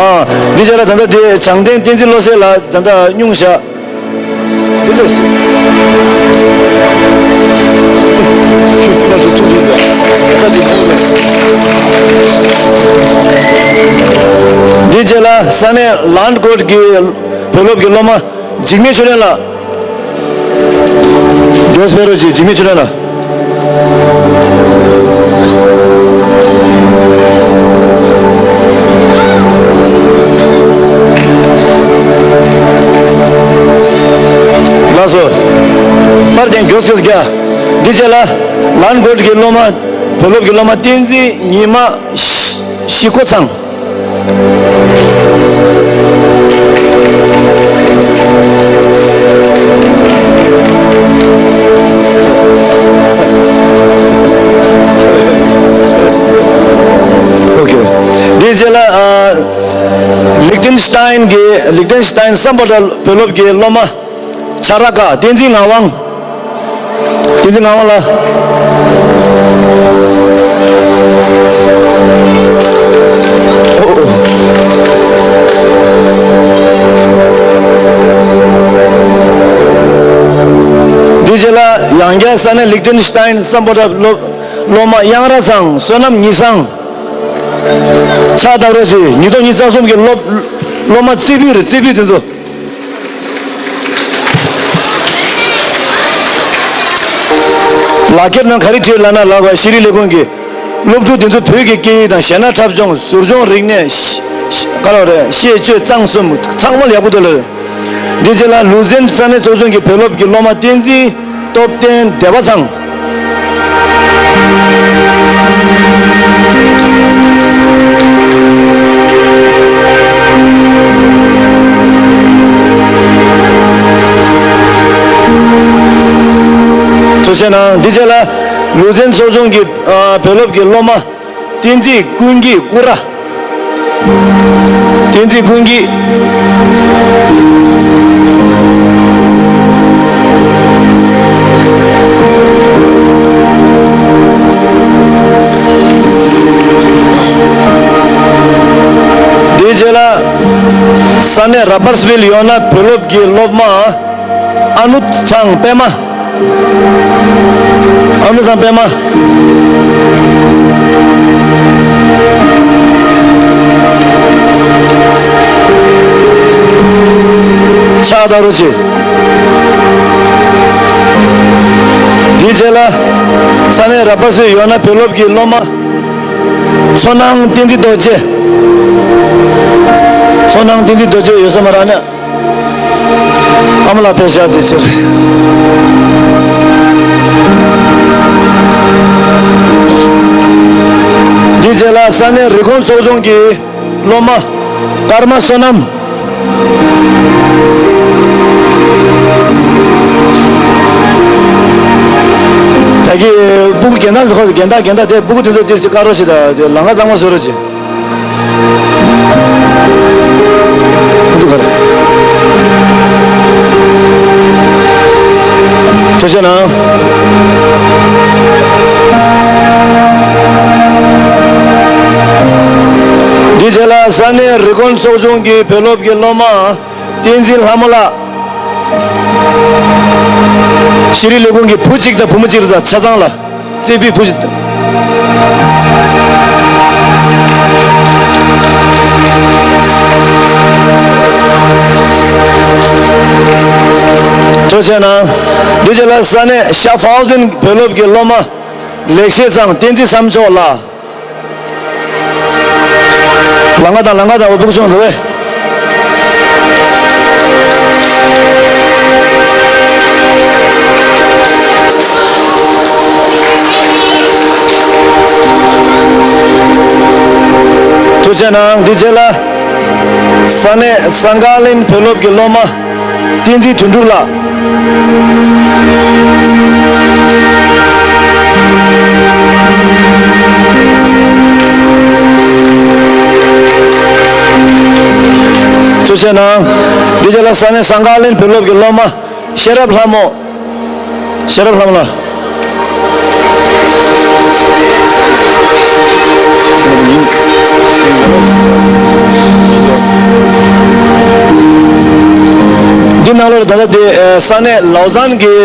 ཨ། འདི་བྱས་ལ་ད་ལྟ་དེ་བྱང་ལྡན་བསྟན་འཛིན་བློ་གསལ་ལགས་ད་ལྟ་སྙུང་བཞག། འདི་ལས། ཁྱོད་ཀྱི་ང་ཚོ་ཐུགས་རྗེ་གནང་། ད་འདི་ཁོང་ལས། འདི་རྗེས་ལ་ས་གནས་ལན་ཀོཊ་ཀྱི་བོད་སློབ་ཀྱི་སློབ་མ། འཇིགས་མེད་ཆོས་སྒྲོན་ལགས། མགྱོགས་སུ་ཕེབས་རོགས་གྱིས། འཇིགས་མེད་ཆོས་སྒྲོན་ལགས། ལགས་སོ། པར་རྒྱན་མགྱོགས་སུ་རྒྱག། འདི་རྗེས་ལ་ལན་ཀོཊ་ཀྱི་སློབ་མ། བོད་སློབ་ཀྱི་སློབ་མ་བསྟན་འཛིན་ཉི་མ་ཤི་ཤི་ཁོ་ཚང་། ཨོ་ཁེ། འདིའི་རྗེས་ལ་ཨ། ལིག་ཏེན་སི་ཏཱིན་གྱི་ལིག་ཏེན་སི་ཏཱིན་སམ་བྷོ་ཊ་བོད་སློབ་ཀྱི་སློབ་མ། ཆ་ར་ཀ་བསྟན་འཛིན་ངག་དབང་། བསྟན་འཛིན་ངག་དབང་ལགས། ཨོ། འདི་རྗེས་ལ་ཡང་བསྐྱར་ས་གནས་ལིག་ཏེན་སི་ཏཱིན་སམ་བྷོ་ཊ་སློབ་སློབ་མ་གཡང་ར་ཚང་བསོད་ནམས་ཉི་བཟང་། ཕྱག་བརྡབ་རོགས་གྱིས། ཉིས་སྟོང་ཉི་ཤུ་རྩ་གསུམ་གྱི་སློབ་སློབ་མ་རྩེ་ཕུད་རེད། རྩེ་ཕུད་དེ་ཚོ། ལག་འཁྱེར་ནང་ག་རེ་བྲིས་ལབ་ན་ལགས། ཤེས་རིག་ལས་ཁུངས་ཀྱི་སློབ་ཕྲུག་དེ་ཚོ་བོད་ཀྱི་སྐད་ཡིག་དང་གཞས་སྣ་འཁྲབ་སྦྱོང་ཟུར་སྦྱོང་རིག་གནས་ཤ་ཤ་ག་ལ་རེད། ཤེས་སྤྱོད་གཙང་གསུམ་ཚང་མ་ལ་ཡག་པོ་འདུག་ལ། འདི་རྗེས་ལ་ལུ་ཛེན་ས་གནས་ཚོགས་ཆུང་གི་བོད་སློབ་ཀྱི་སློབ་མ་བསྟན་འཛིན་སྟོབས་ལྡན་བདེ་བ་ཚང་། ཐུགས་རྗེ་གནང་། འདི་རྗེས་ལ་ལུ་ཛེན་ཚོགས་ཆུང་གི་ཨ་བོད་སློབ་ཀྱི་སློབ་མ། བསྟན་འཛིན་ཀུན་སྐྱིད་སྐུ་ར། བསྟན་འཛིན་ཀུན་སྐྱིད། དེའི་རྗེས་ལ་ས་གནས་ར་པར་སི་ཝིལ་ཡོ་ན་བོད་སློབ་ཀྱི་སློབ་མ། ཨ་ནུ་ཚང་པད་མ། ཨ་ནུ་ཚང་པད་མ། ཕྱག་བརྡབ་རོགས་གྱིས། དེའི་རྗེས་ལ་ས་གནས་ར་པར་སི་ཝིལ་ཡོ་ན་བོད་སློབ་ཀྱི་སློབ་མ། མཚོ་སྣང་བསྟན་འཛིན་རྡོ་རྗེ། མཚོ་སྣང་བསྟན་འཛིན་རྡོ་རྗེ་ཡོད་ས་མ་རེད་ཨ་ནི། ཨ་མ་ལགས་ཕེབས་ཤག་དེ་ཕྱིར། འདི་རྗེས་ལ་ས་གནས་རི་ཀོན་ཚོགས་ཆུང་གི་སློབ་མ་ཀརྨ་བསོད་ནམས། ད་གི་སྤུ་གུ་རྒན་དར་ཟེར་ཁོ་རྒན་དར་རྒན་དར་དེ་སྤུ་གུ་དེ་ཚོ་དེ་ཅིག་དཀར་རོ་ཞིག་དང་དེ་ལང་ཀ་གཙང་མ་བཟོ་རོ་ཅིག་ཁོ་ཚོ་ག་རེ། ཐུགས་རྗེ་གནང་། འདི་རྗེས་ལ་ས་གནས་རི་ཀོན་ཚོགས་ཆུང་གི་བོད་སློབ་ཀྱི་སློབ་མ་བསྟན་འཛིན་ལྷ་མོ་ལགས། ཤེས་རིག་ལས་ཁུངས་ཀྱི་བུ་གཅིག་དང་བུ་མོ་གཅིག་རེད། ད་ཆ་ཚང་ལ། རྩེ་ཕུད་བུ། ཐུགས་རྗེ་གནང་། འདི་རྗེས་ལ་ས་གནས་ཤ་ཧྥའོ་ཛིན་བོད་སློབ་ཀྱི་སློབ་མ་ལེགས་བཤད་ཚང་བསྟན་འཛིན་བསམ་མཆོག་ལགས། ལང་ཀ་དང་ལང་ཀ་དང་འོ་ཕུག་སོང་འདུག་བས། ཐུགས་རྗེ་གནང་། འདི་རྗེས་ལ་ས་གནས་སང་ག་ལིན་བོད་སློབ་ཀྱི་སློབ་མ་བསྟན་འཛིན་དོན་གྲུབ་ལགས། ཐུགས་རྗེ་གནང་། འདི་རྗེས་ལ་ས་གནས་སང་ག་ལིན་བོད་སློབ་ཀྱི་སློབ་མ་ཤེས་རབ་ལྷ་མོ། ཤེས་རབ་ལྷ་མོ་ལགས། འདི་ནང་ལོགས་ལ་ད་ལྟ་དེ་ས་གནས་ལའོ་ཟན་གྱི་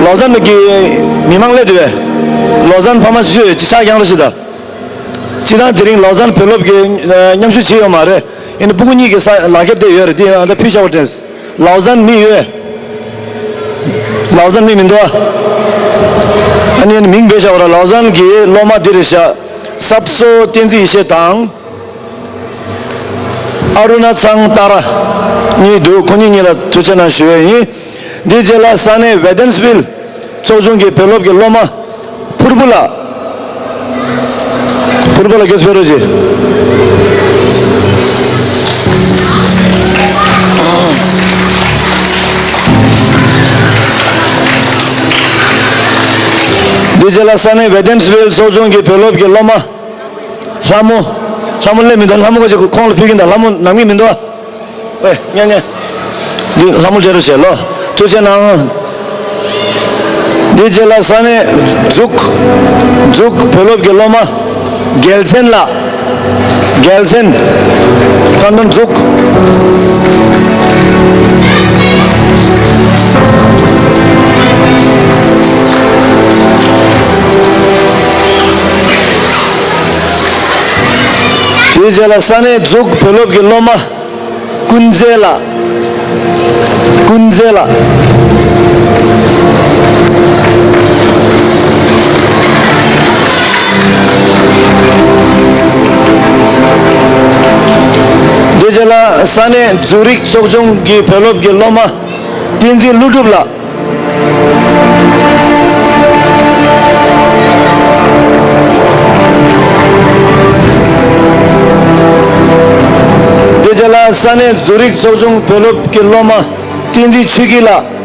ལའོ་ཟན་གྱི་མི་མང་སླེབས་འདུག་བས། ལའོ་ཟན་ཕ་མ་ཚོས་ཅི་ཆ་རྐྱང་རོགས་ཞིག་དང་། སྤྱིར་བཏང་དེ་རིང་ལའོ་ཟན་བོད་སློབ་ཀྱི་མཉམ་ཞུགས་བྱས་ཡོད་མ་རེད། ཡིན་ནའི་སྤུ་གུ་གཉིས་ཀྱི་ས་ལག་ཁྱེར་དེ་ཡོད་རེད། དེ་ཡང་ད་ཕུལ་བྱ་བ་དྲན། ལའོ་ཟན་མི་ཡོད། ལའོ་ཟན་མི་མི་འདུག་ཨ། ཨ་ནི་མིང་བོས་བཞག་པ་ར། ལའོ་ཟན་གྱི་སློབ་མ་འདི་རེད་ཤག་སབ་སོ་བསྟན་འཛིན་ཡེ་ཤེས་དང་། ཨ་རུ་ན་ཚང་ཏཱ་ར་གཉིས་འདུག་ཁོ་གཉིས་གཉིས་ལ་ཐུགས་རྗེ་གནང་ཞུ་ཡས་ཡིན། འདིའི་རྗེས་ལ་ས་གནས་ཝེ་ཏན་སི་ཝིལ་ཚོགས་ཆུང་གི་བོད་སློབ་ཀྱི་སློབ་མ་ཕུར་བུ་ལགས། ཕུར་བུ་ལགས་སྐྱོད་ཕེབས་རོགས་གྱིས། འདིའི་རྗེས་ལ་ས་གནས་ཝེ་ཏན་སི་ཝིལ་ཚོགས་ཆུང་གི་བོད་སློབ་ཀྱི་སློབ་མ། ལྷ་མོ། ལྷ་མོ་སླེབས་མི་འདུག་ལྷ་མོ་ག་ཅིག་ཁོང་ལ་ཕུལ་གྱིན་གདའ། ལྷ་མོ་ནང་མི་མི་འདུག་ཨེ་ཉན་ཉན། འདི་ལྷ་མོ་སླེབས་རོགས་བྱས་ལོ། ཐུགས་རྗེ་གནང་། འདི་རྗེས་ལ་ས་གནས་འཛུག་འཛུག་བོད་སློབ་ཀྱི་སློབ་མ་རྒྱལ་མཚན་ལགས། རྒྱལ་མཚན། ཀན་ཏོན་འཛུག་དེའི་རྗེས་ལ་ས་གནས་འཛུག་བོད་སློབ་ཀྱི་སློབ་མ་ཀུན་མཛེས་ལགས། ཀུན་མཛེས་ལགས། དེའི་རྗེས་ལ་ས་གནས་ཛུ་རིག་ཚོགས་ཆུང་གི་བོད་སློབ་ཀྱི་སློབ་མ་བསྟན་འཛིན་ཀླུ་སྒྲུབ་ལགས། དེ་རྗེས་ལ་ས་གནས་ཛུ་རིག་ཚོགས་ཆུང་བོད་སློབ་ཀྱི་སློབ་མ་བསྟན་འཛིན་ཆོས་སྐྱིད་ལགས།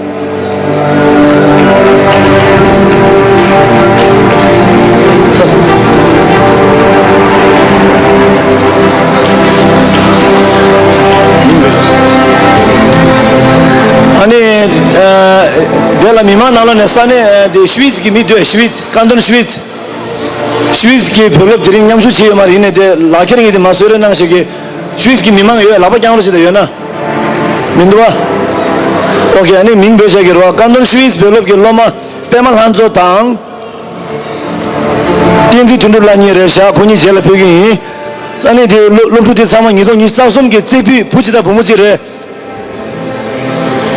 ཨ་ནི། ཨ། དེ་ལ་མི་མང་ནང་ལོགས་ནས་ས་གནས་དེ་ཤུ་ཝིས་ཀྱི་མི་འདུག་ཤུ་ཝིས། ཀན་ཏོན་ཤུ་ཝིས། ཤུ་ཝིས་ཀྱི་བོད་སློབ་དེ་རིང་མཉམ་ཞུགས་བྱས་ཡོད་མ་རེད། ཡིན་ནའི་དེ་ལག་ཁྱེར་ངས་དེ་མ་བཟོས་རེད་གནང་ཞིག་གི། ཤུ་ཝིས་ཀྱི་མི་མང་ཡོད་ལག་པ་བརྐྱངས་རོགས་བྱེད་དང་། ཡོད་ན། མི་འདུག་བ། ཨོ་ཁེ། ཨ་ནི་མིང་བོས་བཞག་གི་རེད་བ། ཀན་ཏོན་ཤུ་ཝིས་བོད་སློབ་ཀྱི་སློབ་མ་པད་མ་ལྷ་མཚོ་དང་། བསྟན་འཛིན་དོན་གྲུབ་ལགས་གཉིས་རེད་ཤག་ཁོ་གཉིས་རྗེས་ལ་ཕེབས་ཀྱི་ཡིན། ས་གནས་དེའི་སློབ་སློབ་ཕྲུག་དེ་ཚང་མ་ཉིས་སྟོང་ཉི་ཤུ་རྩ་གསུམ་གྱི་རྩེ་ཕུད་བུ་གཅིག་དང་བུ་མོ་གཅིག་རེད།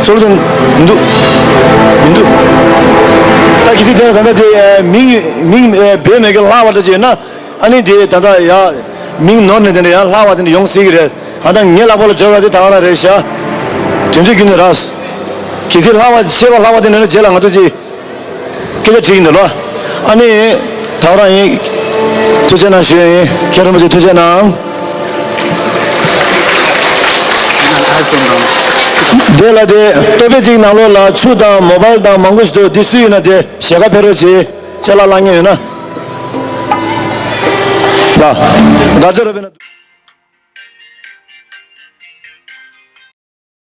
ཚུར་དུ་མི་འདུག་མི་འདུག་ད་གི་སི་དེ་ད་ལྟ་དེ་མིང་མིང་བེད་མེད་གི་ལྷག་པ་འདྲ་ཅིག་ཡོད་ན། ཨ་ནི་དེ་ད་ལྟ་ཡ་མིང་ནོར་ནས་དེ་འདྲ་ཡ་ལྷག་པ་དེ་འདྲ་ཡོང་སྲིད་གི་རེད། ཨ་ད་ངའི་ལག་པ་ལ་འབྱོར་བ་དེ་ད་ག་རང་རེད་ཤག་དོན་ཚོད་ཁྱོན་ནས་རག་གི་སི་ལྷག་པ་ཤེས་པ་ལྷག་པ་དེ་འདྲ་རྗེས་ལ་ང་ཚོ་དེ། སྐད་ཆ་དྲིས་ཡིན་འདུག་ལ། ཨ་ནི། ད་ག་རང་ཡིན། ཐུགས་རྗེ་གནང་ཞུ་ཡ་ཡིན། མཁན་རིན་པོ་ཆེ་ཐུགས་རྗེ་གནང་། དེ་ལ་དེ་ལྟོ་ཕད་ཅིག་ནང་ལོགས་ལ་ཆུ་དང་མོ་བལ་དང་མང་པོ་ཞིག་འདུག་འདི་སུ་ཡིན་ན་དེ་ཞལ་ཁ་ཕེབས་རོགས་བྱེད། ཅ་ལག་བླངས་མཁན་ཡོད་ན། ལ། དགའ་ཚོར་ར་བས་ན།